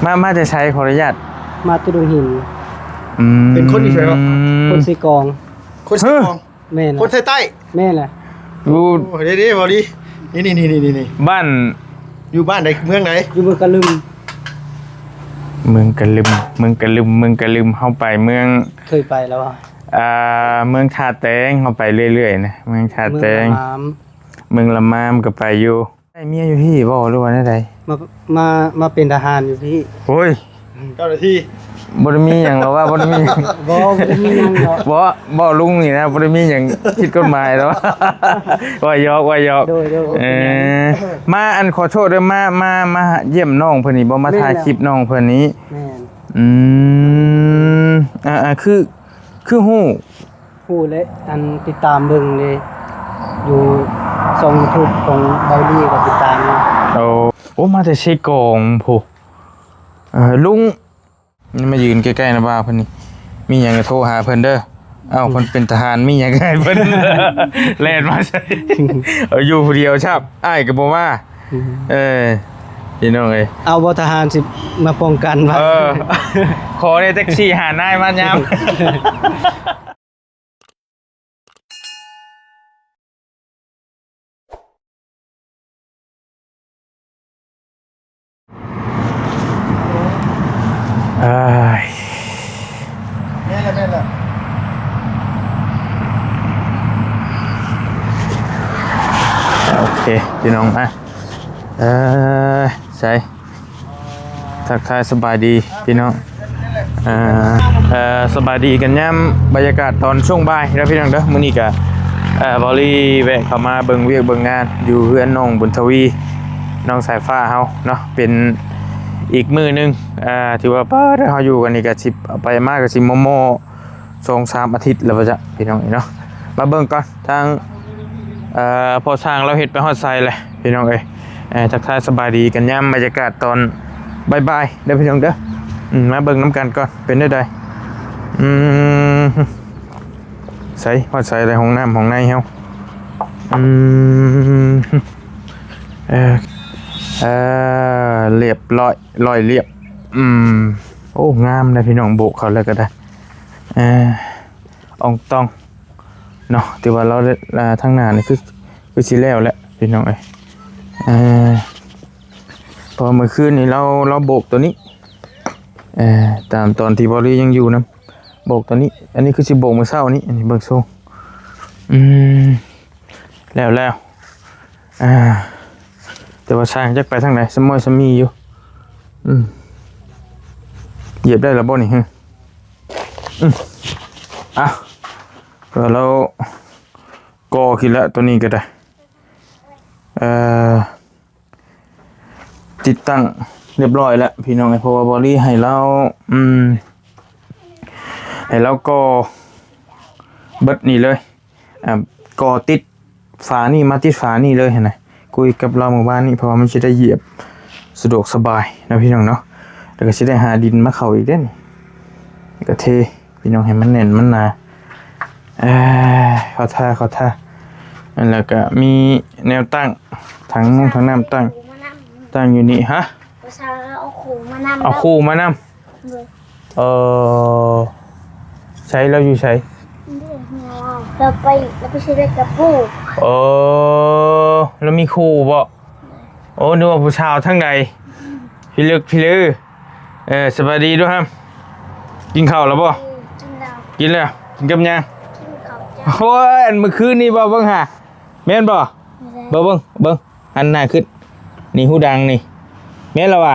ມາ ມາແຕ່ໃສ ຂໍອະນຸຍາດ? ມາແຕ່ດົງຫີນ. ອືມ ເປັນຄົນຢູ່ໃສເນາະ? ຄົນເຊກອງ. ຄົນເຊກອງ. ແມ່ນ. ຄົນໄທໃຕ້. ແມ່ນແຫຼະ. ຢູ່ ໂອ້ ເດ້ໆ ເວົ້າດີ. ນີ້ໆໆໆ ບ້ານ ຢູ່ບ້ານໃດ ເມືອງໃດ? ຢູ່ເມືອງກະລຶມ. ເມືອງກະລຶມ ເມືອງກະລຶມ ເມືອງກະລຶມ ເຮົາໄປເມືອງ ເຄີຍໄປແລ້ວບໍ່? ອ່າ ເມືອງທ່າແຕງ ເຮົາໄປເລື້ອຍໆນະ ເມືອງທ່າແຕງ ເມືອງລະມາມ ເມືອງລະມາມກໍໄປຢູ່. ໄດ້ເມຍຢູ່ພີ້ບໍ່ ຫຼືວ່າແນວໃດ? ມາ ມາ ມາເປັນທະຫານຢູ່ພີ້. ໂອ້ຍ ເຈົ້າໜ້າທີ່ ບໍ່ໄດ້ມີຫຍັງດອກວ່າ ບໍ່ໄດ້ມີຫຍັງ. ບໍ່ ບໍ່ໄດ້ມີຫຍັງດອກ. ບໍ່ ບໍ່ ລຸງນີ້ນະ ບໍ່ໄດ້ມີຫຍັງຜິດກົດໝາຍດອກ. ວ່າຢອກ ວ່າຢອກ. ໂດຍໆ ເອີ ມາ ອັນ ຂໍໂທດເດີ ມາ ມາ ມາຢ້ຽມນ້ອງເພິ່ນນີ້ບໍ່? ມາຖ່າຍຄລິບນ້ອງເພິ່ນນີ້. ແມ່ນ. ອືມ ອ່າໆ ຄື ຄືຮູ້ ຮູ້ແຫຼະ ອັນຕິດຕາມເບິ່ງເດ້ ຢູ່ຊ່ອງຢູທູບຂອງເບົາລີກໍຕິດຕາມຢູ່. ໂອ້ ໂອ້ ມາແຕ່ເຊກອງພຸ້ນ. ເອີ ລຸງ ມາຢືນໃກ້ໆນະບ່າວເພິ່ນນີ້ ມີຫຍັງກໍໂທຫາເພິ່ນເດີ. ເອົ້າ ເພິ່ນເປັນທະຫານ ມີຫຍັງໃຫ້ເພິ່ນແລ່ນມາໃສ່. ເອົາ ຢູ່ຜູ້ດຽວຊ້ຳ ອ້າຍກໍບໍ່ມາ. ເອີ ພີ່ນ້ອງເອີຍ ເອົາບໍ່ ທະຫານຊິມາປ້ອງກັນວ່າ. ເອີ ຂໍແດ່ຈັກສີ່ຫ້ານາຍມາຍາມ. ເອີຍ ແມ່ນແລ້ວ ແມ່ນແລ້ວ. ໂອເຄ ພີ່ນ້ອງ ມາ ເອີ ໃສ່ ທັກທາຍສະບາຍດີພີ່ນ້ອງ ເອີ ເອີ ສະບາຍດີກັນຍາມບັນຍາກາດຕອນຊ່ວງບ່າຍເດີພີ່ນ້ອງເດີ. ມື້ນີ້ກະ ເອີ ເບົາລີແວະເຂົ້າມາເບິ່ງວຽກເບິ່ງງານຢູ່ເຮືອນນ້ອງບຸນທະວີ ນ້ອງສາຍຟ້າເຮົາເນາະ ເປັນອີກມື້ໜຶ່ງ ເອີ ຖືວ່າ ປາດ ເຮົາຢູ່ກັນນີ້ກະຊິໄປມາກະຊິມໍ່ໆ ສອງສາມອາທິດແລ້ວວ່າຊະ ພີ່ນ້ອງເອີຍເນາະ. ມາເບິ່ງກ່ອນ ທາງ ເອີ ພໍ່ຊ່າງລາວເຮັດໄປຮອດໃສແລ້ວ ພີ່ນ້ອງເອີຍ. ເອີ ທັກທາຍສະບາຍດີກັນຍາມບັນຍາກາດຕອນບ່າຍໆເດີພີ່ນ້ອງເດີ. ອືມ ມາເບິ່ງນຳກັນກ່ອນ ເປັນແນວໃດ? ອືມ ໃສ ຮອດໃສແລ້ວ? ຫ້ອງນ້ຳຫ້ອງໃນເຮົາ. ອືມ ເອີ ເອີ ລຽບຮ້ອຍ ຮ້ອຍລຽບ. ອືມ ໂອ້ ງາມເດ້ພີ່ນ້ອງ ໂບກເຂົ້າແລ້ວກໍໄດ້. ເອີ ອອງຕອງເນາະ ຖືວ່າລາວ ອ່າ ທາງໜ້ານີ້ຄື ຄືຊິແລ້ວແຫຼະພີ່ນ້ອງເອີຍ. ເອີ ເພາະວ່າມື້ຄືນນີ້ລາວ ລາວໂບກໂຕນີ້ ເອີ ຕາມຕອນທີ່ເບົາລີຍັງຢູ່ນຳ ໂບກໂຕນີ້. ອັນນີ້ຄືຊິໂບກມື້ເຊົ້ານີ້ ອັນນີ້ເບິ່ງຊົງ. ອືມ ແລ້ວ ແລ້ວ ອ່າ ແຕ່ວ່າຊ່າງຈັກໄປທາງໃດ ສະມ້ອຍສະມີຢູ່. ອືມ ຢຽບໄດ້ແລ້ວບໍ່ນີ້? ອືມ ອ່ະ ກໍລາວກໍ່ຂຶ້ນແລ້ວ ໂຕນີ້ກໍໄດ້ ເອີ ຕິດຕັ້ງຮຽບຮ້ອຍແລ້ວພີ່ນ້ອງເອີຍ. ເພາະວ່າເບົາລີໃຫ້ລາວ ອືມ ໃຫ້ລາວກໍ່ເບິດນີ້ເລີຍ ອ່າ ກໍ່ຕິດຝານີ້ມາຕິດຝານີ້ເລີຍຫັ້ນນະ. ຄຸຍກັບລາວມື້ວານນີ້ ເພາະວ່າມັນຊິໄດ້ຢຽບສະດວກສະບາຍເນາະພີ່ນ້ອງເນາະ. ແລ້ວກໍຊິໄດ້ຫາດິນມາເຂົ້າອີກເດ້ນີ້ ແລ້ວກໍເທ ພີ່ນ້ອງ ໃຫ້ມັນແໜ້ນມັນໜາ. ເອີ ເຂົ້າທ່າ ເຂົ້າທ່າ. ແລ້ວກໍມີແນວຕັ້ງ ຖັງ ຖັງນ້ຳຕັ້ງ ຕັ້ງຢູ່ນີ້. ຮະ? ຜູ້ສາວເອົາຄູ່ມານຳ. ເອົາຄູ່ມານຳ? ໂດຍ. ເອີ ໃສ ລາວຢູ່ໃສ? ລາວໄປ ລາວໄປຊື້ເຫຼັກກັບປູ. ເອີ ລາວມີຄູ່ບໍ? ໂອ້ ນຶກວ່າຜູ້ສາວທາງໃດ ພິລຶກພິລື. ເອີ ສະບາຍດີດູຮຳ. ກິນເຂົ້າແລ້ວບໍ? ກິນແລ້ວ. ກິນແລ້ວ? ກິນກັບຫຍັງ? ກິນເຂົ້າເຈົ້າ. ໂອ້ຍ ອັນມື້ຄືນນີ້ບໍ? ເບິ່ງຫາ ແມ່ນບໍ? ເບິ່ງ ເບິ່ງ ເບິ່ງ ຫັນໜ້າຂຶ້ນ ນີ້ ຫູດັງນີ້ ແມ່ນລະຫວາ?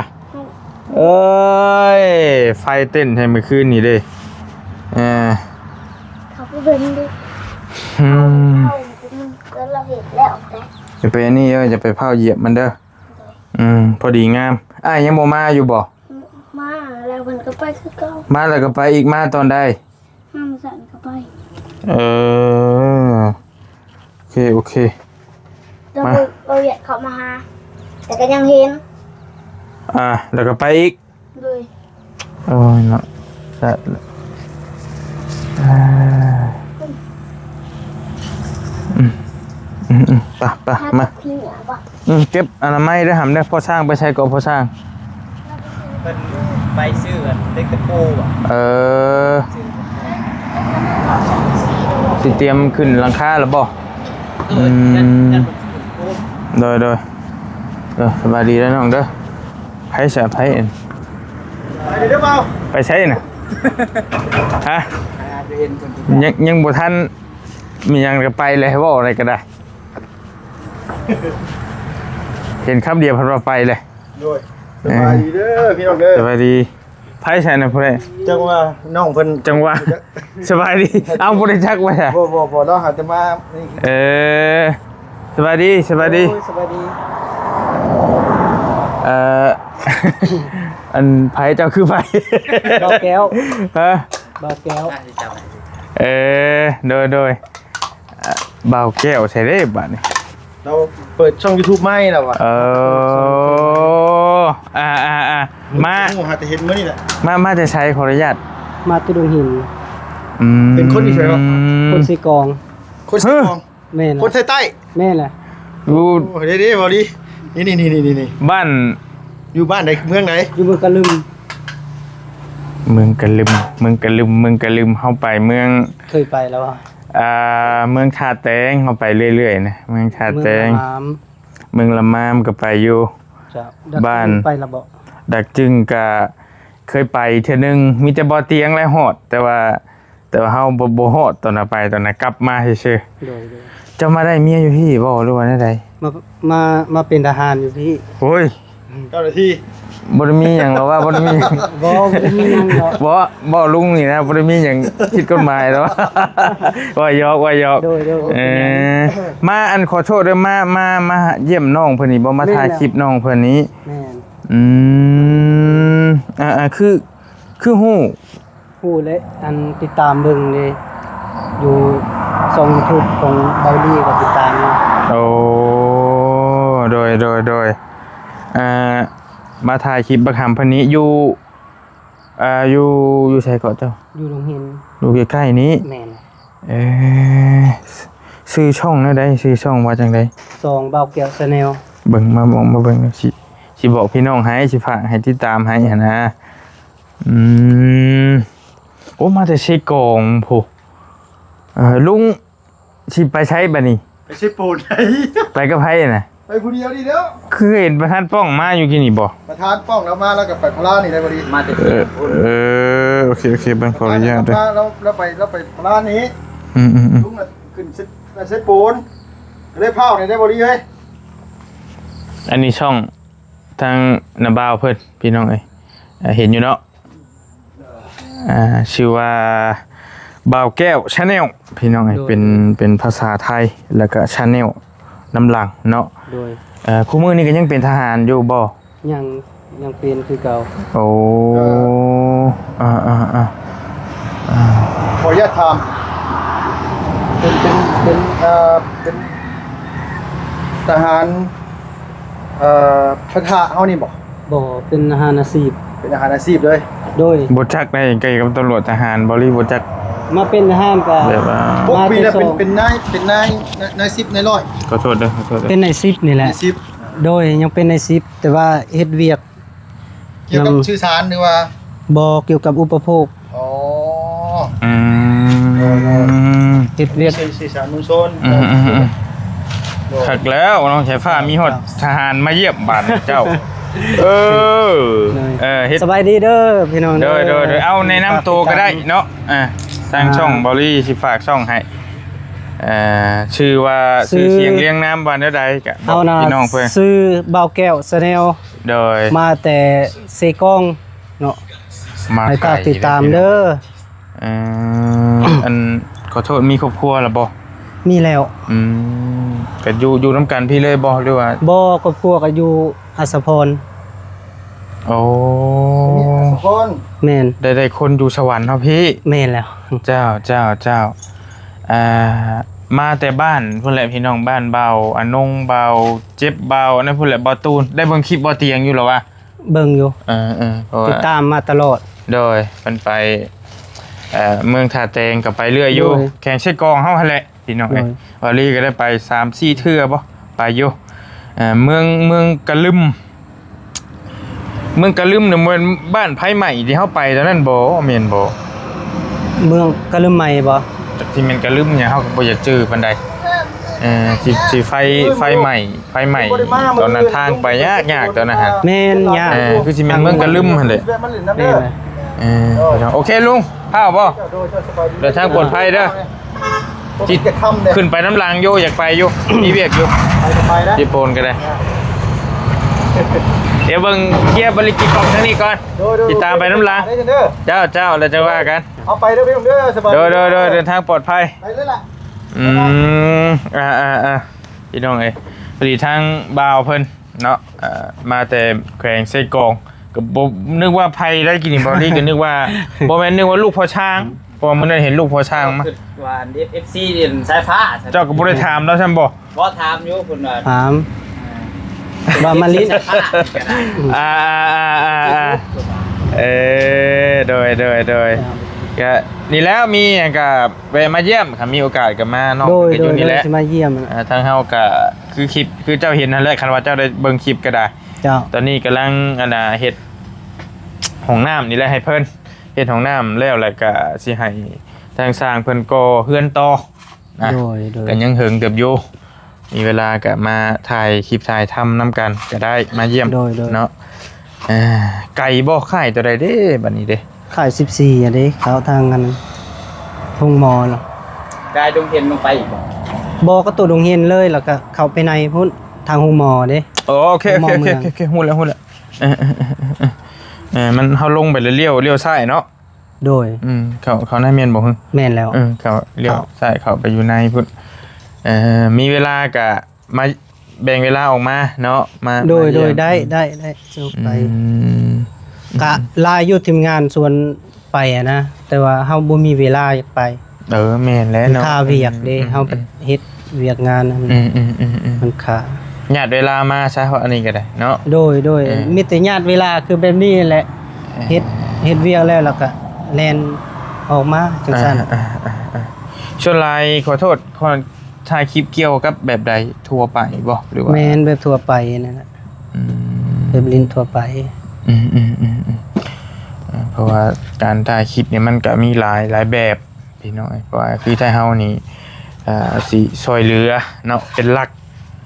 ເອີຍ ໄຟເຕັ້ນໃຫ້ມື້ຄືນນີ້ເດ້. ເອີ ເຂົາໄປເບິ່ງເດ້. ອືມ ເຂົາ ເຂົາ ເຂົາເຮັດແລ້ວ. ຢ່າໄປອັນນີ້ເດີ ຢ່າໄປພ້າວຢຽບມັນເດີ. ອືມ ພໍດີງາມ. ອ້າຍຍັງບໍ່ມາຢູ່ບໍ? ມາແລ້ວເພິ່ນກໍໄປຄືເກົ່າ. ມາແລ້ວກໍໄປອີກ. ມາຕອນໃດ? ມາມື້ເຊົ້າກໍໄປ. ເອີ ໂອເຄ ໂອເຄ. ແລ້ວ ມາ ເຂົາ ເຂົາວຽກເຂົ້າມາຫາ ແຕ່ກໍຍັງເຫັນ. ອ່າ ແລ້ວກໍໄປອີກ. ໂດຍ. ໂອ້ຍເນາະ ສະ ອ່າ ອືມ ອືມ ອືມ ໄປ ໄປ ມາ ອືມ ເກັບອະນາໄມເດີຫຳເດີ. ພໍ່ຊ່າງໄປໃສເກາະ? ພໍ່ຊ່າງ ເພິ່ນໄປຊື້ອັນເຫຼັກຕະປູອະ. ເອີ ຊິຕຽມຂຶ້ນຫຼັງຄາແລ້ວບໍ່? ເອີ ອືມ ຍັງ ຍັງບໍ່ຂຶ້ນປູ. ໂດຍ ໂດຍ ເອີ ສະບາຍດີເດີນ້ອງເດີ. ໃຜສະ ໃຜອັນ ໄປເດີບ່າວ ໄປໃສນະ? ຮະ? ຍັງ ຍັງບໍ່ທັນມີຫຍັງກະໄປເລີຍ ເວົ້າໄດ້ກະໄດ້. ເຫັນຄຳດຽວເພິ່ນວ່າໄປເລີຍ. ໂດຍ ສະບາຍດີເດີພີ່ນ້ອງເດີ. ສະບາຍດີ. ໃຜໃສນະຜູ້ໃດ? ຈັງຫວະນ້ອງເພິ່ນ. ຈັງຫວະ. ສະບາຍດີ. ເອົ້າ ບໍ່ໄດ້ຈັກວ່າຊະ. ບໍ່ ບໍ່ ບໍ່ ລາວຫາແຕ່ມານີ້. ເອີ ສະບາຍດີ ສະບາຍດີ. ໂອ້ຍ ສະບາຍດີ. ເອີ ອັນໃຜ ເຈົ້າຄືໃຜ? ບ່າວແກ້ວ. ຮະ? ບ່າວແກ້ວ. ເອີ ໂດຍ ໂດຍ. ອ່າ ບ່າວແກ້ວໃສເດ້ບາດນີ້? ລາວເປີດຊ່ອງຢູທູບໃໝ່ລາວວ່າ. ເອີ ອ່າໆໆ ມາ ຮູ້ຫາແຕ່ເຫັນມື້ນີ້ແຫຼະ. ມາ ມາແຕ່ໃສ ຂໍອະນຸຍາດ? ມາແຕ່ດົງຫີນ. ອືມ ເປັນຄົນຢູ່ໃສເນາະ? ຄົນເຊກອງ. ຄົນເຊກອງ? ແມ່ນ. ຄົນໄທໃຕ້? ແມ່ນແຫຼະ. ໂອ້ ເດ້ໆ ເວົ້າດີ. ນີ້ໆໆໆ ບ້ານ ຢູ່ບ້ານໃດ ເມືອງໃດ? ຢູ່ເມືອງກະລຶມ. ເມືອງກະລຶມ ເມືອງກະລຶມ ເມືອງກະລຶມ. ເຮົາໄປເມືອງ ເຄີຍໄປແລ້ວ. ອ່າ ເມືອງທ່າແຕງ ເຮົາໄປເລື້ອຍໆນະ ເມືອງທ່າແຕງ ເມືອງລະມາມ ເມືອງລະມາມກະໄປຢູ່. ເຈົ້າ ບ້ານ ດັກຈຶງໄປລະບໍ່? ດັກຈຶງກະເຄີຍໄປເທື່ອໜຶ່ງ ມີແຕ່ບໍ່ຕຽງແຫຼະຮອດ ແຕ່ວ່າ ແຕ່ວ່າເຮົາບໍ່ ບໍ່ຮອດຕອນນັ້ນໄປ ຕອນນັ້ນກັບມາຊື່ໆ. ໂດຍ ໂດຍ. ເຈົ້າມາໄດ້ເມຍຢູ່ພີ້ບໍ່ ຫຼືວ່າແນວໃດ? ມາ ມາ ມາເປັນທະຫານຢູ່ພີ້. ໂອ້ຍ ເຈົ້າໜ້າທີ່ ບໍ່ໄດ້ມີຫຍັງດອກວ່າ ບໍ່ໄດ້ມີຫຍັງ. ບໍ່ ບໍ່ໄດ້ມີຫຍັງດອກ. ບໍ່ ບໍ່ ລຸງນີ້ນະ ບໍ່ໄດ້ມີຫຍັງຜິດກົດໝາຍດອກ. ວ່າຢອກ ວ່າຢອກ. ໂດຍ ໂດຍ. ເອີ ມາ ອັນ ຂໍໂທດເດີ ມາ ມາ ມາຢ້ຽມນ້ອງເພິ່ນນີ້ບໍ່? ມາຖ່າຍຄລິບນ້ອງເພິ່ນນີ້. ແມ່ນ. ອືມ ອ່າໆ ຄື ຄືຮູ້ ຮູ້ແຫຼະ ອັນຕິດຕາມເບິ່ງເດ້ ຢູ່ຊ່ອງຢູທູບຂອງເບົາລີກະຕິດຕາມຢູ່. ໂອ້ ໂດຍ ໂດຍ ໂດຍ. ອ່າ ມາຖ່າຍຄລິບບັກຫຳເພິ່ນນີ້ຢູ່ ອ່າ ຢູ່ ຢູ່ໃສເກາະເຈົ້າ? ຢູ່ດົງຫີນ. ຢູ່ໃກ້ໆນີ້? ແມ່ນ. ເອີ ຊື່ຊ່ອງແນວໃດ? ຊື່ຊ່ອງວ່າຈັ່ງໃດ? ຊ່ອງບ່າວແກ້ວແຊນແນວ. ເບິ່ງ ມາ ມາເບິ່ງ ຊິ ຊິບອກພີ່ນ້ອງໃຫ້ ຊິຝາກໃຫ້ຕິດຕາມໃຫ້ຫັ້ນນະ. ອືມ ໂອ້ ມາແຕ່ເຊກອງພຸ້ນ. ເອີ ລຸງ ຊິໄປໃສບາດນີ້? ໄປເຊໂປນ. ໄປກັບໃຜນະ? ໄປຜູ້ດຽວນີ້ແຫຼ້ວ. ຄືເຫັນປະທານປ້ອງມາຢູ່ກີ້ນີ້ບໍ່? ປະທານປ້ອງລາວມາ ລາວກະໄປພະລານີ້ໄດ້ພໍດີ. ມາແຕ່ ເອີ ເອີ ໂອເຄ ໂອເຄ ເບິ່ງ ຂໍອະນຸຍາດເດີ. ລາວ ລາວໄປ ລາວໄປພະລານີ້. ອືມໆໆ. ລຸງນະຂຶ້ນເຊ ເຊໂປນ ກະເລີຍພ້າວນີ້ໄດ້ພໍດີເອີຍ. ອັນນີ້ຊ່ອງ ທາງນ້າບ່າວເພິ່ນ ພີ່ນ້ອງເອີຍ ເຫັນຢູ່ເນາະ. ອ່າ ຊື່ວ່າບ່າວແກ້ວແຊນແນວ ພີ່ນ້ອງເອີຍ. ໂດຍ. ເປັນ ເປັນພາສາໄທ ແລ້ວກະແຊນແນວນຳຫຼັງເນາະ. ໂດຍ. ເອີ ຄູ່ມື້ນີ້ກະຍັງເປັນທະຫານຢູ່ບໍ່? ຍັງ ຍັງເປັນຄືເກົ່າ. ໂອ້ ເອີ ອ່າໆໆ ຂໍອະນຸຍາດຖາມ ເປັນ ເປັນ ເປັນ ເອີ ເປັນທະຫານ ເອີ ພັນທະເຮົານີ້ບໍ່? ບໍ່ ເປັນທະຫານອາຊີບ. ເປັນທະຫານອາຊີບເລີຍ. ໂດຍ. ບໍ່ຈັກໄດ໋ ກ່ຽວກັບຕຳຫຼວດທະຫານ ເບົາລີບໍ່ຈັກ. ມາເປັນທະຫານກະ ແບບວ່າ ຫົກປີແລ້ວ ເປັນ ເປັນນາຍ ເປັນນາຍ ນາຍ ນາຍສິບ ນາຍຮ້ອຍ. ຂໍໂທດເດີ ຂໍໂທດເດີ. ເປັນນາຍສິບນີ້ແຫຼະ. ນາຍສິບ. ໂດຍ ຍັງເປັນນາຍສິບ ແຕ່ວ່າເຮັດວຽກ ກ່ຽວກັບສື່ສານ ຫຼືວ່າ ບໍ່ ກ່ຽວກັບອຸປະໂພກ. ອໍ ອືມ ໂດຍໆ ເຮັດວຽກ ສື່ ສື່ສານມວນຊົນ. ອືມໆໆ ໂດຍ. ຄັກແລ້ວ ນ້ອງສາຍຟ້າມີຮອດທະຫານມາຢ້ຽມບາດນີ້ເຈົ້າ. ເອີ ໂດຍ. ເອີ ເຮັດ ສະບາຍດີເດີພີ່ນ້ອງເດີ. ໂດຍໆໆ. ເອົາແນະນຳໂຕກະໄດ້ເນາະ. ອ່າ ທາງ ອ່າ ຊ່ອງເບົາລີຊິຝາກຊ່ອງໃຫ້. ເອີ ຊື່ວ່າ ຊື່ ຊື່ສຽງລຽງນາມວ່າແນວໃດກະບອກພີ່ນ້ອງເພິ່ນ. ເຮົານະຊື່ບ່າວແກ້ວແຊນແນວ. ໂດຍ. ມາແຕ່ເຊກອງເນາະ. ມາ ໃຫ້ຝາກຕິດຕາມເດີ. ເອີ ອັນ ຂໍໂທດ ມີຄອບຄົວລະບໍ່? ມີແລ້ວ. ອືມ ກະຢູ່ ຢູ່ນຳກັນພີ້ເລີຍບໍ່ ຫຼືວ່າ? ບໍ່ ຄອບຄົວກະຢູ່ ອັດສະພອນ. ໂອ້ ອັດສະພອນ. ແມ່ນ. ໄດ້ ໄດ້ຄົນຢູ່ສະຫວັນເຮົາພີ້. ແມ່ນແລ້ວ. ເຈົ້າ ເຈົ້າ ເຈົ້າ. ອ່າ ມາແຕ່ບ້ານພຸ້ນແຫຼະພີ່ນ້ອງ ບ້ານບ່າວອານົງ ບ່າວເຈັບ ບ່າວອັນນັ້ນພຸ້ນແຫຼະ ບ່າວຕູນ. ໄດ້ເບິ່ງຄລິບບ່າວຕຽງຢູ່ລະວະ? ເບິ່ງຢູ່. ເອີໆ ຕິດຕາມມາຕະຫຼອດ. ໂດຍ. ເພິ່ນໄປ ເອີ ເມືອງທ່າແຕງກະໄປເລື້ອຍຢູ່. ໂດຍ. ແຂວງເຊກອງເຮົາຫັ້ນແຫຼະ ພີ່ນ້ອງເອີຍ. ໂດຍ. ວາລີກະໄດ້ໄປສາມສີ່ເທື່ອບໍ່ ໄປຢູ່. ເອີ ເມືອງ ເມືອງກະລຶມ ເມືອງກະລຶມນີ້ແມ່ນບ້ານໄຟໄໝ້ທີ່ເຮົາໄປຕອນນັ້ນບໍ່ ແມ່ນບໍ່? ເມືອງກະລຶມໃໝ່ບໍ່? ຈັກຊິແມ່ນກະລຶມຫຍັງ ເຮົາກໍບໍ່ຢາກຈື່ປານໃດ. ເອີ ທີ່ ທີ່ໄຟ ໄຟໄໝ້ ໄຟໄໝ້ຕອນນັ້ນ ທາງໄປຍາກໆ ຕອນນັ້ນຫັ້ນ. ແມ່ນ ຍາກ. ເອີ ຄືຊິແມ່ນເມືອງກະລຶມຫັ້ນແຫຼະ. ແມ່ນແຫຼະ. ເອີ ໂອເຄລຸງ ພ້າວບໍ່? ເດີນທາງປອດໄພເດີ. ຊິຂຶ້ນໄປນຳຫຼັງຢູ່ ຢາກໄປຢູ່ ມີວຽກຢູ່ ໄປກໍໄປນະ ຊິໂປນກໍໄດ້. ດຽວເບິ່ງເຄຍບໍລິກິດຂອງທາງນີ້ກ່ອນ. ໂດຍໆ ຕິດຕາມໄປນຳຫຼັງເດີ. ເຈົ້າໆ ແລ້ວຈັ່ງວ່າກັນ. ເອົາໄປເດີພີ່ນ້ອງເດີ. ສະບາຍ ໂດຍໆ ເດີນທາງປອດໄພ. ໄປເລີຍລະ. ອືມ ອ່າໆໆ ພີ່ນ້ອງເອີຍ ພໍດີທາງບ່າວເພິ່ນເນາະ ເອີ ມາແຕ່ແຂວງເຊກອງ ກໍບໍ່ ນຶກວ່າໃຜໄດ້ກິນນີ້ ບ່າວລີກໍນຶກວ່າ ບໍ່ແມ່ນ ນຶກວ່າລູກພໍ່ຊ້າງ ເພາະວ່າມື້ນັ້ນເຫັນລູກພໍ່ຊ້າງມາ. ຄິດວ່າ ເອັຟ ເອັຟ ຊີ ນີ້ສາຍຟ້າ ເຈົ້າກໍບໍ່ໄດ້ຖາມລາວຊ້ຳບໍ່? ບໍ່ ຖາມຢູ່ ເພິ່ນວ່າ ຖາມ ອ່າ ວ່າມາລິນ ອ່າໆໆໆ ເອີ ໂດຍໆໆ ກໍນີ້ແຫຼະ ມີຫຍັງກໍແວະມາຢ້ຽມ ຄັນມີໂອກາດກໍມາ ນ້ອງ ໂດຍ ກໍຢູ່ນີ້ແຫຼະ ໂດຍ ຊິມາຢ້ຽມ. ອ່າ ທາງເຮົາກໍຄືຄລິບ ຄືເຈົ້າເຫັນຫັ້ນແຫຼະ ຄັນວ່າເຈົ້າໄດ້ເບິ່ງຄລິບກໍໄດ້. ເຈົ້າ ຕອນນີ້ກຳລັງ ອັນນ່າ ເຮັດຫ້ອງນ້ຳນີ້ແຫຼະໃຫ້ເພິ່ນ ເຮັດຫ້ອງນ້ຳແລ້ວ ແລ້ວກໍຊິໃຫ້ທາງຊ່າງເພິ່ນກໍ່ເຮືອນຕໍ່ນະ. ໂດຍໆ ກໍຍັງເຫິງເຕີບຢູ່ ມີເວລາກໍມາຖ່າຍຄລິບຖ່າຍທຳນຳກັນກໍໄດ້ ມາຢ້ຽມ ໂດຍໆ ເນາະ. ເອີ ໄກບໍ່? ຄ້າຍຕົວໃດເດ້ ບັດນີ້ເດ້? ຄ້າຍສິບສີ່ ອັນເດ້ ເຂົ້າທາງອັນໂຮງໝໍເນາະ. ກາຍດົງເຫັນລົງໄປອີກບໍ່? ບໍ່ ກໍຕົວດົງເຫັນເລີຍ ແລ້ວກໍເຂົ້າໄປໃນພຸ້ນ ທາງໂຮງໝໍເດ້. ໂອເຄ ໂອເຄ ໂອເຄ ໂອເຄ ຮູ້ແລ້ວ ຮູ້ແລ້ວ. ເອີ ເອີ ມັນ ເຮົາລົງໄປແລ້ວລ້ຽວ ລ້ຽວຊ້າຍເນາະ. ໂດຍ ອືມ ເຂົ້າ ເຂົ້າໃນແມ່ນບໍ່? ແມ່ນແລ້ວ ເອີ ເຂົ້າ ລ້ຽວຊ້າຍເຂົ້າໄປຢູ່ໃນພຸ້ນ. ເອີ ມີເວລາກະມາແບ່ງເວລາອອກມາເນາະ ມາ ໂດຍ ມາຢ້ຽມ ໂດຍ ໄດ້ ອືມ ໄດ້ ໄດ້ ຊິໄປ ອືມ ກະຫຼາຍຢູ່ ທີມງານຊວນໄປຫັ້ນນະ ແຕ່ວ່າເຮົາບໍ່ມີເວລາຢາກໄປ. ເອີ ແມ່ນແຫຼະເນາະ ມັນຄາວຽກເດ້ ອືມ ເຮົາໄປເຮັດວຽກງານນັ້ນ ອືມໆໆໆ ມັນຄາ ຍາດເວລາມາຊະ ເພາະອັນນີ້ກໍໄດ້ເນາະ. ໂດຍ ໂດຍ ເອີ ມີແຕ່ຍາດເວລາຄືແບບນີ້ແຫຼະ ເອີ ເຮັດ ເຮັດວຽກແລ້ວ ແລ້ວກໍແລ່ນອອກມາຈັ່ງຊັ້ນ. ອ່າໆໆໆ ສ່ວນຫຼາຍ ຂໍໂທດ ຂໍ ຖ່າຍຄລິບກ່ຽວກັບແບບໃດ? ທົ່ວໄປບໍ່ ຫຼືວ່າ? ແມ່ນ ແບບທົ່ວໄປນັ້ນແຫຼະ ອືມ ແບບຫຼິ້ນທົ່ວໄປ. ອືມໆໆໆ ເອີ ເພາະວ່າການຖ່າຍຄລິບນີ້ມັນກໍມີຫຼາຍ ຫຼາຍແບບ ພີ່ນ້ອງ ເພາະວ່າຄືໄທເຮົານີ້ ເອີ ຊິຊ່ວຍເຫຼືອເນາະ ເປັນຫຼັກ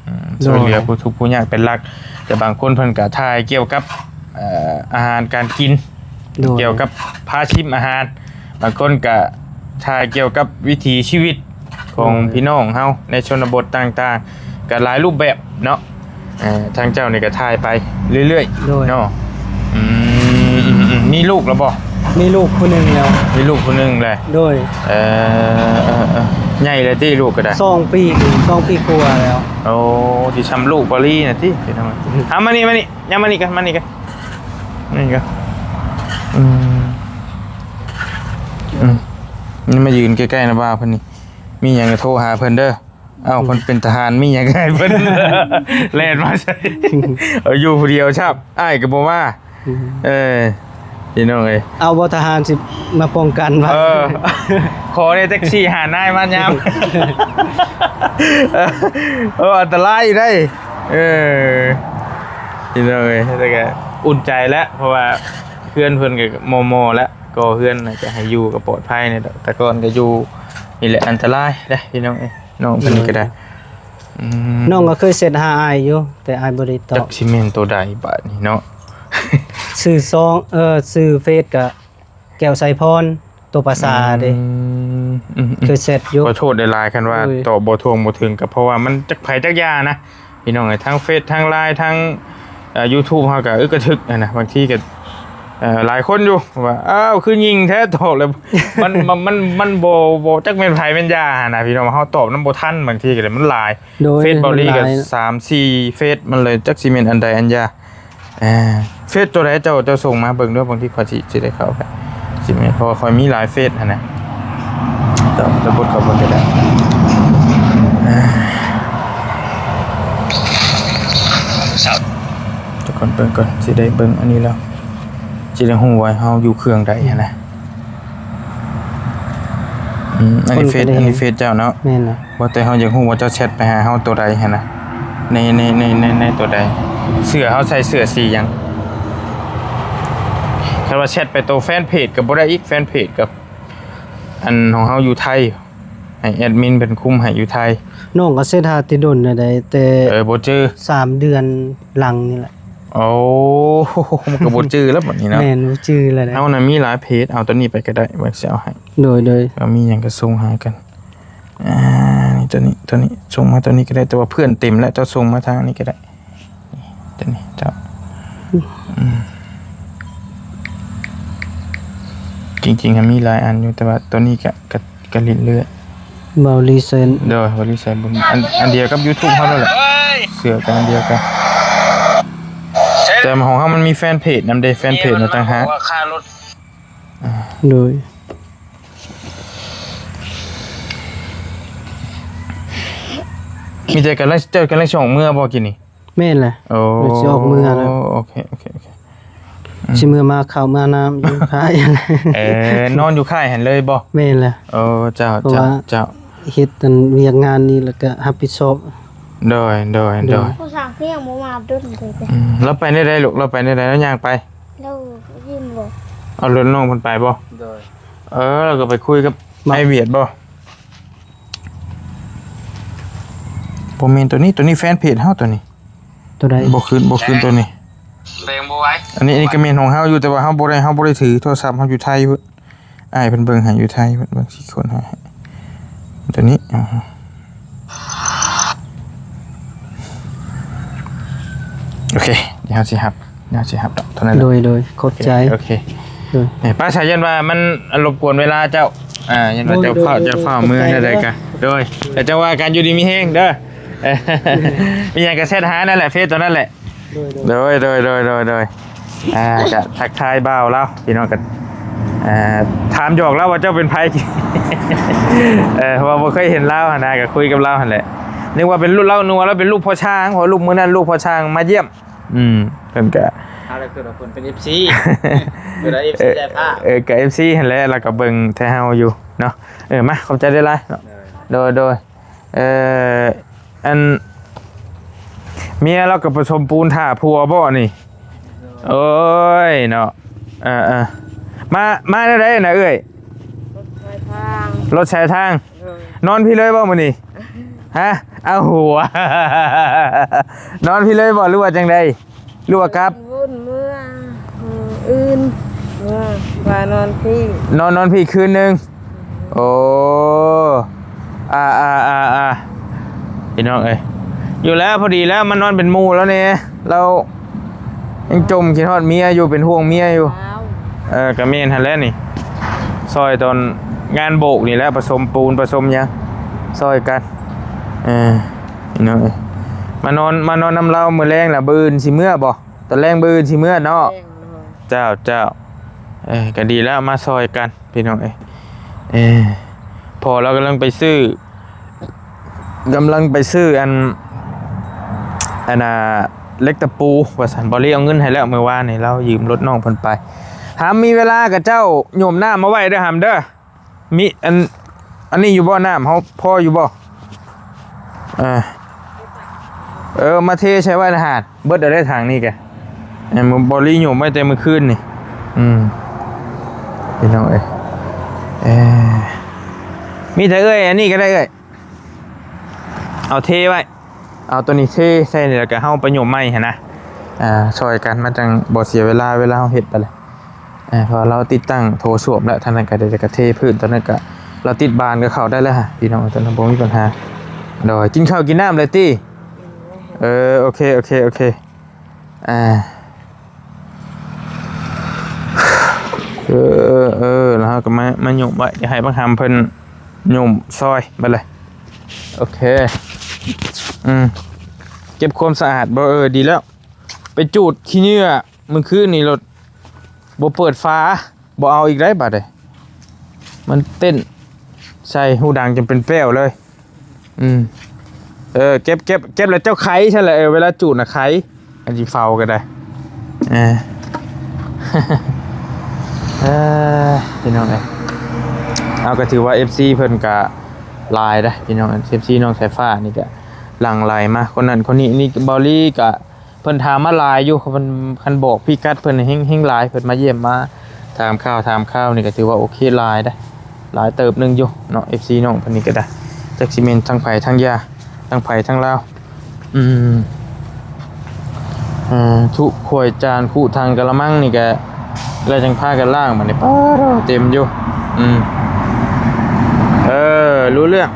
ອືມ ໂດຍ ຊ່ວຍເຫຼືອຜູ້ທຸກຜູ້ຍາກເປັນຫຼັກ. ແຕ່ບາງຄົນເພິ່ນກໍຖ່າຍກ່ຽວກັບ ເອີ ອາຫານການກິນ ໂດຍ ກ່ຽວກັບພາຊິມອາຫານ ບາງຄົນກໍຖ່າຍກ່ຽວກັບວິຖີຊີວິດຂອງ ໂດຍ ພີ່ນ້ອງເຮົາໃນຊົນນະບົດຕ່າງໆ ກໍຫຼາຍຮູບແບບເນາະ. ເອີ ທາງເຈົ້ານີ້ກໍຖ່າຍໄປເລື້ອຍໆ ໂດຍ ເນາະ. ອືມ ອືມໆ ມີລູກແລ້ວບໍ່? ມີລູກຜູ້ໜຶ່ງແລ້ວ ມີລູກຜູ້ໜຶ່ງແລ້ວ. ໂດຍ ເອີ ເອີ ເອີ ໃຫຍ່ແລ້ວຕິ ລູກກໍໄດ້? ສອງປີ ສອງປີກວ່າແລ້ວ. ໂອ້ ຊິຊ່ຳລູກບໍລີນະຕິ ເອົາມານີ້ ມານີ້ ຍ່າງມານີ້ກັນ ມານີ້ກັນ ນີ້ກໍ ອືມ ອືມ ນີ້ມາຢືນໃກ້ໆນະບ່າວເພິ່ນນີ້ ມີຫຍັງກໍໂທຫາເພິ່ນເດີ. ເອົ້າ ເພິ່ນເປັນທະຫານ ມີຫຍັງກໍໃຫ້ເພິ່ນແລ່ນມາໃສ່ ເອົາ ຢູ່ຜູ້ດຽວຊ້ຳ ອ້າຍກໍບໍ່ມາ. ອືມ ເອີ ພີ່ນ້ອງເອີຍ ເອົາບໍ່ ທະຫານຊິມາປ້ອງກັນວ່າ? ເອີ ຂໍແດ່ຈັກສີ່ຫ້ານາຍມາຍາມ ເອີ ອັນຕະລາຍຢູ່ໄດ໋. ເອີ ພີ່ນ້ອງເອີຍ ແຕ່ກໍອຸ່ນໃຈແລ້ວ ເພາະວ່າເຮືອນເພິ່ນກໍມໍ່ໆແລ້ວ ກໍເຮືອນກໍໃຫ້ຢູ່ກໍປອດໄພນີ້ແຫຼະ ແຕ່ກ່ອນກໍຢູ່ນີ້ແຫຼະ ອັນຕະລາຍເດ້ ພີ່ນ້ອງເອີຍ. ນ້ອງເພິ່ນນີ້ກໍໄດ້ ອືມ ນ້ອງກໍເຄີຍແຊັດຫາອ້າຍຢູ່ ແຕ່ອ້າຍບໍ່ໄດ້ຕອບ. ຈັກຊິແມ່ນໂຕໃດບາດນີ້ເນາະ ຊື່ສອງ ເອີ ຊື່ເຟສກໍແກ້ວໄຊພອນ ໂຕພາສາເດ້. ອືມ ອືມໆ ເຄີຍແຊັດຢູ່. ຂໍໂທດຫຼາຍໆ ຄັນວ່າ ໂດຍ ຕອບບໍ່ຖ້ວງບໍ່ເຖິງ ກໍເພາະວ່າມັນຈັກໃຜຈັກຢ່ານະ ພີ່ນ້ອງເອີຍ ທັງເຟສ ທັງລາຍ ທັງ ເອີ ຢູທູບ ເຮົາກໍອຶກກະທຶກຫັ້ນນະ ບາງທີກໍ ເອີ ຫຼາຍຄົນຢູ່ວ່າ ອ້າວ ຄືຍິງແທ້ ຕອບແລ້ວ ມັນ ມັນ ມັນ ມັນບໍ່ ບໍ່ຈັກແມ່ນໃຜແມ່ນຢ່າຫັ້ນນະ ພີ່ນ້ອງ ເຮົາຕອບນຳບໍ່ທັນ ບາງທີກໍໄດ້ ມັນຫຼາຍ. ໂດຍ ເຟສເບົາຫຼີກໍ ມັນຫຼາຍ ສາມສີ່ເຟສ ມັນເລີຍຈັກຊິແມ່ນອັນໃດອັນຢາ. ເອີ ເຟສຕົວໃດເຈົ້າ ເຈົ້າສົ່ງມາເບິ່ງເດີ ບາງທີຂ້ອຍຊິ ຊິໄດ້ເຂົ້າໄປ ຊິແມ່ນ ເພາະວ່າຂ້ອຍມີຫຼາຍເຟສຫັ້ນນະ ເຈົ້າ ເຈົ້າກົດເຂົ້າເບິ່ງກໍໄດ້. ເອີ ເຈົ້າກ່ອນ ເບິ່ງກ່ອນ ຊິໄດ້ເບິ່ງອັນນີ້ແລ້ວ ຊິໄດ້ຮູ້ວ່າເຮົາຢູ່ເຄື່ອງໃດຫັ້ນນະ. ອືມ ອັນນີ້ເຟສ ອັນນີ້ເຟສເຈົ້າເນາະ? ແມ່ນນະ. ວ່າແຕ່ເຮົາຢາກຮູ້ວ່າເຈົ້າແຊັດໄປຫາເຮົາຕົວໃດຫັ້ນນະ ໃນ ໃນ ໃນ ໃນ ໃນຕົວໃດ? ເສື້ອ ເຮົາໃສ່ເສື້ອສີຫຍັງ? ແຕ່ວ່າແຊັດໄປໂຕແຟນເພຈກໍບໍ່ໄດ້ອີກ ແຟນເພຈກໍອັນຂອງເຮົາຢູ່ໄທ ໃຫ້ແອດມິນເພິ່ນຄຸມໃຫ້ຢູ່ໄທ. ນ້ອງກໍເຊັດຫາແຕ່ດົນແລ້ວໃດ ແຕ່ ເອີ ບໍ່ຈື່ ສາມເດືອນຫຼັງນີ້ແຫຼະ. ໂອ້ ມັນກໍບໍ່ຈື່ແລ້ວບັດນີ້ເນາະ. ແມ່ນ ບໍ່ຈື່ແລ້ວໃດ. ເຮົານະມີຫຼາຍເພຈ ເອົາໂຕນີ້ໄປກໍໄດ້ ວ່າຊິເອົາໃຫ້. ໂດຍ ໂດຍ. ເອົາ ມີຫຍັງກໍສົ່ງຫາກັນ. ອ່າ ນີ້ ໂຕນີ້ ໂຕນີ້ ສົ່ງມາໂຕນີ້ກໍໄດ້ ແຕ່ວ່າເພື່ອນເຕັມແລ້ວ ເຈົ້າສົ່ງມາທາງນີ້ກໍໄດ້ ໂຕນີ້ເຈົ້າ. ອືມ ຈິງໆ ມັນມີຫຼາຍອັນຢູ່ ແຕ່ວ່າໂຕນີ້ກະ ກະ ກະຫຼິ້ນເລື້ອຍ. ເບົາລີເຊັນ ໂດຍ ເບົາລີເຊັນ ອັນ ອັນດຽວກັບຢູທູບເຮົານັ້ນແຫຼະ ເຊື່ອກັນ ອັນດຽວກັນ ແຕ່ຂອງເຮົາມັນມີແຟນເພຈນຳເດ້ ແຟນເພຈນະຕ່າງຫາກ. ໂດຍ ມີແຕ່ກຳລັງ ເຈົ້າກຳລັງຊິອອກເມືອບໍ່ກີ້ນີ້? ແມ່ນແຫຼະ. ໂອ້ ຊິອອກເມືອແລ້ວ. ໂອເຄ ໂອເຄ ໂອເຄ. ອືມ ຊິເມືອມາເຂົ້າມານ້ຳຢູ່ຄ້າຍ. ເອີ ນອນຢູ່ຄ້າຍຫັ້ນເລີຍບໍ່? ແມ່ນແຫຼະ. ໂອ້ ເຈົ້າ ເຈົ້າ ເຈົ້າ ເຮັດອັນວຽກງານນີ້ແລ້ວກໍຮັບຜິດຊອບ. ໂດຍ ໂດຍ ໂດຍ ໂດຍ. ຜູ້ຊ່າງກໍຍັງບໍ່ມາດົນເລີຍ. ອືມ ລາວໄປແນວໃດລູກ? ລາວໄປແນວໃດ? ລາວຍ່າງໄປ? ລາວ ຍິນບໍ່? ເອົາລົດນ້ອງເພິ່ນໄປບໍ່? ໂດຍ. ເອີ ລາວກໍໄປຄຸຍກັບ ມາ ອ້າຍຫວຽດບໍ່? ບໍ່ແມ່ນໂຕນີ້ ໂຕນີ້ແຟນເພຈເຮົາໂຕນີ້. ໂຕໃດ? ບໍ່ຄືນ ບໍ່ຄືນໂຕນີ້ ແບງບໍ່ໄຫວ. ອັນນີ້ ອັນນີ້ກໍແມ່ນຂອງເຮົາຢູ່ ແຕ່ວ່າເຮົາບໍ່ໄດ້ ເຮົາບໍ່ໄດ້ຖືໂທລະສັບ ເຮົາຢູ່ໄທພຸ້ນ. ອ້າຍເພິ່ນເບິ່ງໃຫ້ຢູ່ໄທພຸ້ນ ເບິ່ງຊິຄົ້ນຫາໃຫ້ ໂຕນີ້. ໂອເຄ ດຽວເຮົາຊິຮັບ ດຽວເຮົາຊິຮັບດອກເທົ່ານັ້ນແຫຼະ. ໂດຍ ໂດຍ ຂອບໃຈ. ໂອເຄ ໂດຍ. ນີ້ ປ້າສາ ຢ້ານວ່າມັນລົບກວນເວລາເຈົ້າ ອ່າ ຢ້ານວ່າເຈົ້າຟ້າວ ເຈົ້າຟ້າວເມືອແນວໃດກະ ໂດຍ ແລ້ວຈັ່ງວ່າກັນ ຢູ່ດີມີແຮງເດີ. ມີຫຍັງກະແຊັດຫານັ້ນແຫຼະ ເຟສໂຕນັ້ນແຫຼະ. ໂດຍ ໂດຍ ໂດຍ ໂດຍ ໂດຍ ໂດຍ. ອ່າ ກະທັກທາຍບ່າວລາວ ພີ່ນ້ອງ ກະ ອ່າ ຖາມຫຍອກລາວວ່າເຈົ້າເປັນໃຜ. ເອີ ເພາະວ່າບໍ່ເຄີຍເຫັນລາວຫັ້ນນະ ກະຄຸຍກັບລາວຫັ້ນແຫຼະ ນຶກວ່າເປັນລູກລາວ ນຶກວ່າລາວເປັນລູກພໍ່ຊ່າງ ເພາະລູກມື້ນັ້ນລູກພໍ່ຊ່າງມາຢ້ຽມ. ອືມ ເພິ່ນກະ ເຮົາລະຄິດວ່າເພິ່ນເປັນເອັຟຊີ ເອີ ເອັຟຊີແທ້ ເອີ ກະເອັຟຊີຫັ້ນແຫຼະ ລະກະເບິ່ງແຕ່ເຮົາຢູ່ເນາະ. ເອີ ມາ ຂອບໃຈຫຼາຍໆເນາະ. ໂດຍ ໂດຍ ໂດຍ. ເອີ ອັນ ເມຍລາວກໍປະສົມປູນຖ້າຜົວບໍ່ນີ້? ໂອ້ຍເນາະ. ເອີໆ ມາ ມາແນວໃດນະເອື້ອຍ? ລົດສາຍທາງ ລົດສາຍທາງ. ໂດຍ. ນອນພີ້ເລີຍບໍ່ມື້ນີ້? ຮະ? ເອົາຫົວ ນອນພີ້ເລີຍບໍ່ ຫຼືວ່າຈັ່ງໃດ? ຫຼືວ່າກັບ? ວຸ້ນເມືອ ອືມ ອື່ນ ເມືອ ວ່ານອນພີ້ ນອນ ນອນພີ້ຄືນໜຶ່ງ. ໂອ້ ອ່າໆໆໆ ພີ່ນ້ອງເອີຍ ຢູ່ແລ້ວ ພໍດີແລ້ວ ມານອນເປັນໝູ່ລາວແດ່ ລາວຍັງຈົ່ມຄິດຮອດເມຍຢູ່ ເປັນຫ່ວງເມຍຢູ່. ເອີ ກະແມ່ນຫັ້ນແຫຼະນີ້ ຊ່ອຍຕອນງານໂບກນີ້ແຫຼະ ປະສົມປູນປະສົມຫຍັງ ຊ່ອຍກັນ. ເອີ ພີ່ນ້ອງເອີຍ ມານອນ ມານອນນຳລາວມື້ແລງລະ ມື້ອື່ນຊິເມືອບໍ່? ຕອນແລງມື້ອື່ນຊິເມືອເນາະ. ແລງເນາະ. ເຈົ້າ ເຈົ້າ. ເອີ ກະດີແລ້ວ ມາຊ່ອຍກັນ ພີ່ນ້ອງເອີຍ. ເອີ ພໍ່ລາວກຳລັງໄປຊື້ ກຳລັງໄປຊື້ອັນ ອັນນ່າ ເຫຼັກຕະປູວ່າຊັ້ນ ບໍ່ລີເອົາເງິນໃຫ້ແລ້ວ ມື້ວານນີ້ລາວຢືມລົດນ້ອງເພິ່ນໄປ. ຫາມມີເວລາກະເຈົ້າໂຍມນ້ຳມາໄວ້ເດີ ຫາມເດີ. ມີອັນ ອັນນີ້ຢູ່ບໍ່? ນ້ຳເຮົາພໍຢູ່ບໍ່? ເອີ ເອີ ມາເທໃສ່ໄວ້ນະຫັ້ນ ເບິດແລ້ວເດ້ຖັງນີ້ກະ ເອີ ບໍ່ລີໂຍມໄວ້ແຕ່ມື້ຄືນນີ້. ອືມ ພີ່ນ້ອງເອີຍ ເອີ ມີແຕ່ເອື້ອຍ ອັນນີ້ກໍໄດ້ເອື້ອຍ ເອົາເທໄວ້ ເອົາໂຕນີ້ເທໃສ່ນີ້ ແລ້ວກໍເຮົາໄປໂຍມໃໝ່ຫັ້ນນະ. ອ່າ ຊ່ອຍກັນ ມັນຈັ່ງບໍ່ເສຍເວລາ ເວລາເຮົາເຮັດໄປແລ້ວ. ເອີ ເພາະວ່າລາວຕິດຕັ້ງໂຖສ້ວມແລ້ວ ທາງນັ້ນກໍໄດ້ ແລ້ວກໍເທພື້ນ ຕອນນັ້ນກໍລາວຕິດບານກໍເຂົ້າໄດ້ແລ້ວ ພີ່ນ້ອງ ຕອນນັ້ນບໍ່ມີບັນຫາ. ໂດຍ ກິນເຂົ້າກິນນ້ຳແລ້ວຕິ? ເອີ ໂອເຄ ໂອເຄ ໂອເຄ. ອ່າ ເອີ ເອີ ແລ້ວເຮົາກໍມາ ມາໂຍມໄວ້ ດຽວໃຫ້ບັກຫຳເພິ່ນໂຍມຊ່ອຍບັດເລີຍ. ໂອເຄ ອືມ ເກັບຄວາມສະອາດບໍ່? ເອີ ດີແລ້ວ ໄປຈູດຂີ້ເຫຍື້ອ ມື້ຄືນນີ້ລົດບໍ່ເປີດຝາ ບໍ່ເອົາອີກໄດ້ບາດເດ ມັນເຕັ້ນໃສ່ຫູດັງຈົນເປັນແປ້ວເລີຍ. ອືມ ເອີ ເກັບ ເກັບ ເກັບແລ້ວເຈົ້າໄຂຊັ້ນແຫຼະ. ເອີ ເວລາຈູດນະໄຂ ອັນຊິເຝົ້າກໍໄດ້. ເອີ ເອີ ພີ່ນ້ອງເອີຍ ເອົາ ກໍຖືວ່າເອັຟຊີເພິ່ນກໍຫຼາຍເດ້ ພີ່ນ້ອງ ເອັຟຊີນ້ອງສາຍຟ້ານີ້ກໍຫຼັ່ງໄຫຼມາ ຄົນນັ້ນຄົນນີ້. ນີ້ເບົາລີກໍ ເພິ່ນຖາມມາຫຼາຍຢູ່ ເພິ່ນ ຄັນບອກພິກັດເພິ່ນແຮງ ແຮງຫຼາຍ ເພິ່ນມາຢ້ຽມມາ ຖາມຂ່າວ ຖາມຂ່າວນີ້ກໍຖືວ່າໂອເຄຫຼາຍເດ້ ຫຼາຍເຕີບໜຶ່ງຢູ່ເນາະ ເອັຟຊີ ນ້ອງເພິ່ນນີ້ກໍໄດ້ ຈັກຊິແມ່ນທັງໃຜທັງຢາ ທັງໃຜທັງລາວ ອືມ ເອີ ຖ້ວຍຈານ ຄຸຖັງກະລະມັງນີ້ກໍ ແລ້ວຈັ່ງພາກັນລ້າງບັດນີ້ ປາດ ເຕັມຢູ່ ອືມ ເອີ ຮູ້ເລື່ອງ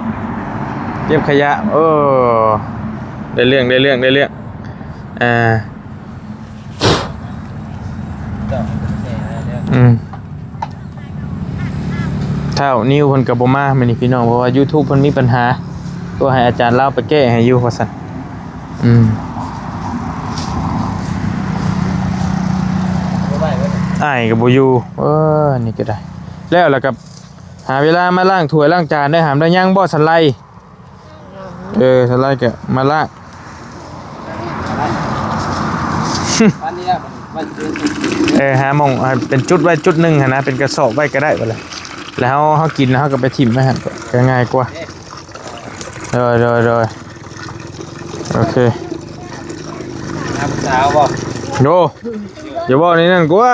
ເກັບຂະຫຍະ ໂອ້ ໄດ້ເລື່ອງ ໄດ້ເລື່ອງ ໄດ້ເລື່ອງ ອ່າ ອືມ ທ້າວນິວເພິ່ນກໍບໍ່ມາມື້ນີ້ພີ່ນ້ອງ ເພາະວ່າຢູທູບເພິ່ນມີບັນຫາ ກໍໃຫ້ອາຈານລາວໄປແກ້ໃຫ້ຢູ່ວ່າຊັ້ນ ອືມ ອ້າຍກໍບໍ່ຢູ່ ເອີ ນີ້ກໍໄດ້ ແລ້ວລະກໍຫາເວລາມາລ້າງຖ້ວຍລ້າງຈານເດີ ຫາມໄດ້ຍັງບໍ່ສັນໄລ? ເອີ ສະໄລກໍມາລາກ ເອີ ຫາໝ່ອງໃຫ້ເປັນຈຸດໄວ້ຈຸດໜຶ່ງຫັ້ນນະ ເປັນກະສອບໄວ້ກໍໄດ້ບັດລະ ແລ້ວເຮົາ ເຮົາກິນແລ້ວເຮົາກໍໄປຖິ້ມໄວ້ຫັ້ນ ກໍງ່າຍກວ່າ ໂດຍ ໂດຍ ໂດຍ ໂອເຄ ຫາຜູ້ສາວບໍ່? ໂດ ຢ່າເວົ້າໃນນັ້ນກວ່າ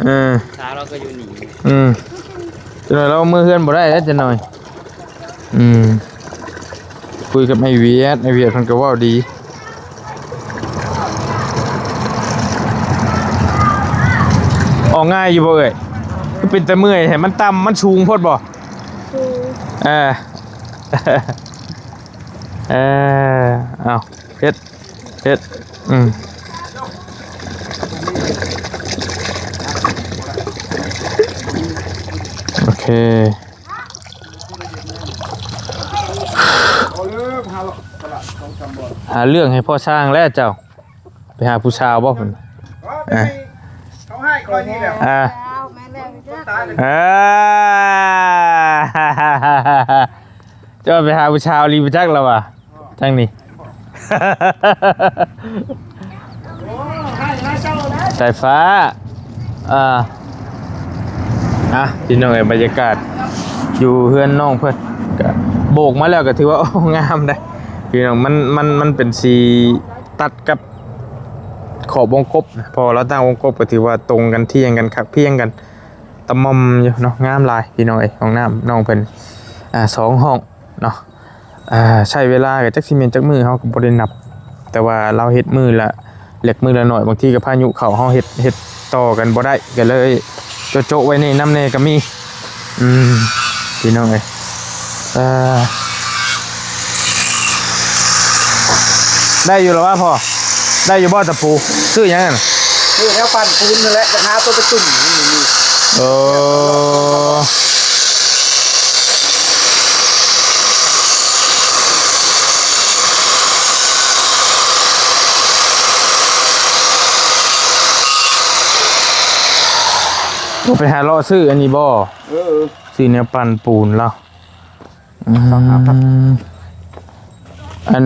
ເອີ ສາວລາວກໍຢູ່ນີ້ ອືມ ຈັກໜ້ອຍລາວເມືອເຮືອນບໍ່ໄດ້ແລ້ວຈັກໜ້ອຍ ອືມ ຄຸຍກັບໄອ້ຫວຽດ ໄອ້ຫວຽດເພິ່ນກໍເວົ້າດີ ອອກງ່າຍຢູ່ບໍ່ເອີຍ? ຄືເປັນຕາເມື່ອຍແທ້ ມັນຕ່ຳ ມັນສູງໂພດບໍ່? ສູງ ເອີ ເອີ ເອົາ ເຮັດ ເຮັດ ອືມ ໂອເຄ ຫາເລື່ອງໃຫ້ພໍ່ຊ່າງແລ້ວເຈົ້າ ໄປຫາຜູ້ສາວບໍ່ພຸ້ນ ເຂົາໃຫ້ຂ້ອຍນີ້ແຫຼະ ອ່າ ແມ່ນແລ້ວ ເຈົ້າໄປຫາຜູ້ສາວອີ່ຫຼີບໍ່ຈັກລະວ່າ ທາງນີ້ ສາຍຟ້າ ອ່າ ອ່ະ ພີ່ນ້ອງເອີຍ ບັນຍາກາດຢູ່ເຮືອນນ້ອງເພິ່ນ ກະໂບກມາແລ້ວກະຖືວ່າ ໂອ້ ງາມເດ້ ພີ່ນ້ອງ ມັນ ມັນ ມັນເປັນສີຕັດກັບຂອບວົງກົບນະ ເພາະວ່າລາວຕັ້ງວົງກົບກະຖືວ່າຕົງກັນ ທ່ຽງກັນ ຄັກພຽງກັນ ຕະໝ່ອມຢູ່ເນາະ ງາມຫຼາຍພີ່ນ້ອງເອີຍ ຫ້ອງນ້ຳນ້ອງເພິ່ນ ອ່າ ສອງຫ້ອງເນາະ ອ່າ ໃຊ້ເວລາກໍຈັກຊິແມ່ນຈັກມື້ ເຮົາກໍບໍ່ໄດ້ນັບ ແຕ່ວ່າລາວເຮັດມື້ລະເລັກມື້ລະໜ້ອຍ ບາງທີກໍພາຍຸເຂົ້າ ເຮົາເຮັດ ເຮັດຕໍ່ກັນບໍ່ໄດ້ ກໍເລີຍໂຈະໆໄວ້ແດ່ນຳແດ່ກໍມີ ອືມ ພີ່ນ້ອງເອີຍ ເອີ ໄດ້ຢູ່ລະວະພໍ່? ໄດ້ຢູ່ບໍ່ຕະປູ? ຊື້ຫຍັງຫັ້ນ? ຊື້ແນວປັ້ນປູນນັ້ນແຫຼະ ຈະຫາຕົວໄປຕຸ້ມ ເອີ ບໍ່ໄປຫາເລາະຊື້ອັນນີ້ບໍ່? ເອີ ຊື້ແນວປັ້ນປູນລາວ ອືມ ສອງຫ້າພັນ ອັນ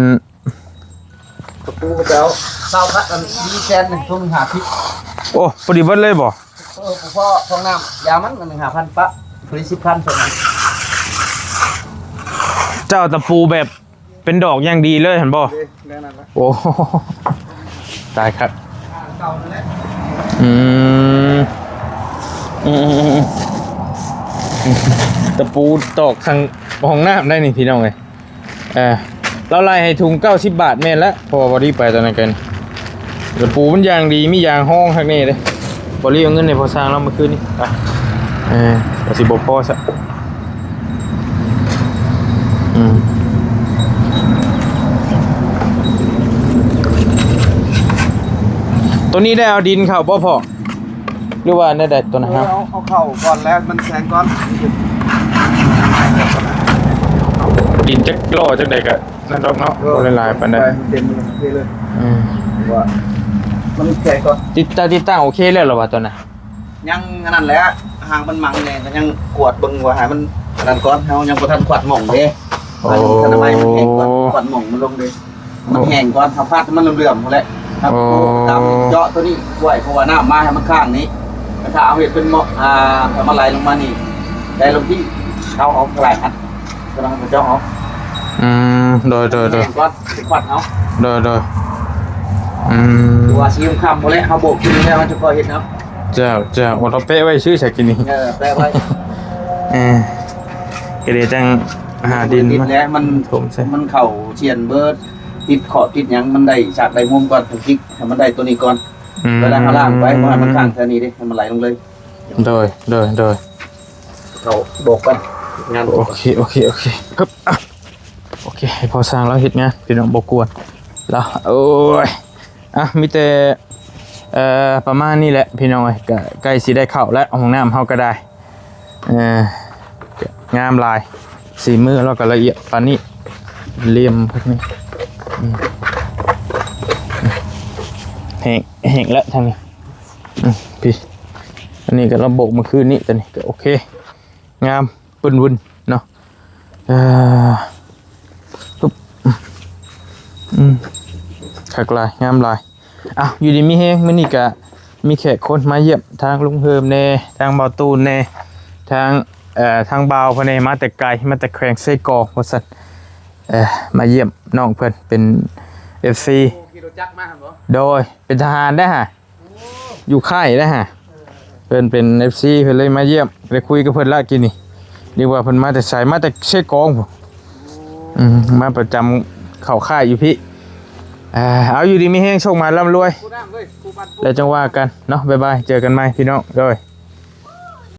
ຕະປູເຈົ້າ ຊາວພັນ ອັນນີ້ແສນໜຶ່ງ ໂອ້ ພໍດີເບິດເລີຍບໍ່? ເອີ ພໍ ພໍຫ້ອງນ້ຳ ຢາມັນ ອັນໜຶ່ງຫ້າພັນປະ ພໍດີສິບພັນເທົ່ານັ້ນ ເຈົ້າຕະປູແບບເປັນດອກຢ່າງດີເລີຍຫັ້ນບໍ່? ເດ້ ແນວນັ້ນລະ ໂອ້ ຕາຍຄັກ ເກົ່ານັ້ນແຫຼະ ອືມ ອືມ ອືມ ອືມ ຕະປູຕອກຂ້າງຫ້ອງນ້ຳໄດ້ນີ້ພີ່ນ້ອງເອີຍ ເອີ ລາວໄລ່ໃຫ້ຖົງເກົ້າສິບບາດແມ່ນແລ້ວ ເພາະວ່າບໍ່ໄດ້ໄປຕອນນັ້ນກັນ ຕະປູມັນຢ່າງດີ ມີຢາງຮອງຄັກແນ່ເດ້ ບໍ່ໄດ້ເອົາເງິນໃຫ້ພໍ່ຊ່າງລາວມື້ຄືນນີ້ ໄປ ເອີ ກໍຊິບໍ່ພໍຊະ ອືມ ໂຕນີ້ໄດ້ເອົາດິນເຂົ້າບໍ່ພໍ່? ຫຼືວ່າແນວໃດຕົວນັ້ນ ເອີ ເອົາ ເອົາເຂົ້າກ່ອນແລ້ວມັນແຂງກ່ອນ ດິນຈັກລໍ້ຈັ່ງໃດກໍນັ້ນດອກເນາະ ເອີ ບໍ່ໄດ້ຫຼາຍປານໃດ ໄປເຕັມເລີຍ ອືມ ວ່າມັນແຂງກ່ອນ ຕິດ ເຈົ້າຕິດຕັ້ງໂອເຄແລ້ວລະວ່າຕົວນັ້ນ? ຍັງອັນນັ້ນແຫຼະ ຫາກມັນມັງແດ່ ກໍຍັງກວດເບິ່ງວ່າໃຫ້ມັນອັນນັ້ນກ່ອນ ເຮົາຍັງບໍ່ທັນຂວັດໝ້ອງເດ້ ໂອ້ ໃຫ້ມັນທັນໄໝມັນແຫ້ງກ່ອນ ຂວັດໝ້ອງມັນລົງເດ້. ມັນແຫ້ງກ່ອນ ເຮົາພັດໃຫ້ມັນເຫຼື້ອມໆພຸ້ນແຫຼະ ໂອ້ ຕາມເຈາະໂຕນີ້ໄວ້ ເພາະວ່ານ້ຳມາໃຫ້ມັນຄ້າງນີ້ ແຕ່ຖ້າເຮົາເຮັດເປັນໝໍ້ ອ່າ ໃຫ້ມັນໄຫຼລົງມານີ້ ໄຫຼລົງພີ້ ເຮົາເອົາຫຼາຍອັນ ກຳລັງເຈາະເອົາ ອືມ ໂດຍ ໂດຍ ໂດຍ ແຫ້ງກ່ອນ ຊິຄວັດເອົາ ໂດຍ ໂດຍ ອືມ ວ່າຊິຄ່ຳໆພຸ້ນແຫຼະ ເຮົາໂບກຂຶ້ນແລ້ວ ເຮົາຈະຄ່ອຍເຮັດເອົາ ເຈົ້າ ເຈົ້າ ໂອ້ ເຮົາແປະໄວ້ຊື່ຊະກິນນີ້ ເອີ ແປະໄວ້ ເອີ ກໍເລີຍຈັ່ງຫາດິນ ດິນ ມາ ແລ້ວມັນ ຖົມໃສ່ ມັນເຂົ້າຊຽນເບີດ ຕິດຂອບຕິດຫຍັງ ມັນໄດ້ສາກໄດ້ມຸມກ່ອນ ຕ້ອງຈິກໃຫ້ມັນໄດ້ຕົວນີ້ກ່ອນ ອືມ ເວລາເຮົາລ້າງໄປ ບໍ່ໃຫ້ມັນຄ້າງແຖວນີ້ເດ້ ໃຫ້ມັນໄຫຼລົງເລີຍ ໂດຍ ໂດຍ ໂດຍ ເຮົາໂບກກ່ອນ ງານໂບກ ໂອເຄ ໂອເຄ ໂອເຄ ຮຶບ ອ່ະ ໂອເຄ ໃຫ້ພໍ່ຊ່າງລາວເຮັດງານ ພີ່ນ້ອງ ບໍ່ກວນລາວ ໂອ້ຍ ອ່ະ ມີແຕ່ ເອີ ປະມານນີ້ແຫຼະ ພີ່ນ້ອງເອີຍ ກະໃກ້ຊິໄດ້ເຂົ້າແລ້ວ ຫ້ອງນ້ຳເຮົາກໍໄດ້ ເອີ ງາມຫຼາຍ ສີມືລາວກໍລະອຽດປານນີ້ ຫຼ່ຽມພວກນີ້ ອືມ ແຫ້ງ ແຫ້ງແລ້ວທາງນີ້ ອືມ ພີ້ ອັນນີ້ກໍລາວໂບກມື້ຄືນນີ້ ຕອນນີ້ກໍໂອເຄ ງາມປຶ້ນວຶ້ນເນາະ ເອີ ປຶບ ອືມ ຄັກຫຼາຍ ງາມຫຼາຍ ອ້າວ ຢູ່ດີມີແຮງ ມື້ນີ້ກະມີແຂກຄົນມາຢ້ຽມ ທາງລຸງເຮີມແດ່ ທາງບ່າວຕູນແດ່ ທາງ ເອີ ທາງບ່າວເພິ່ນແດ່ ມາແຕ່ໄກ ມາແຕ່ແຂວງເຊກອງ ວ່າຊັ້ນ ເອີ ມາຢ້ຽມນ້ອງເພິ່ນ ເປັນເອັຟຊີ ໂອ້ ຂີ່ລົດຈັກມາຫັ້ນບໍ? ໂດຍ ເປັນທະຫານໄດ໋ຫະ ໂອ້ ຢູ່ຄ້າຍໄດ໋ຫະ ເອີ ເພິ່ນເປັນເອັຟຊີ ເພິ່ນເລີຍມາຢ້ຽມ ໄດ້ຄຸຍກັບເພິ່ນລະກີ້ນີ້ ນຶກວ່າເພິ່ນມາແຕ່ໃສ ມາແຕ່ເຊກອງພຸ້ນ ໂອ້ ອືມ ມາປະຈຳເຂົ້າຄ້າຍຢູ່ພີ້ ເອົາ ຢູ່ດີມີແຮງ ໂຊກໝານລ່ຳລວຍ ຜູ້ນຳເວີຍ ຜູ້ປັນ ແລ້ວຈັ່ງວ່າກັນເນາະ ບາຍບາຍ ເຈີກັນໃໝ່ພີ່ນ້ອງ ໂດຍ.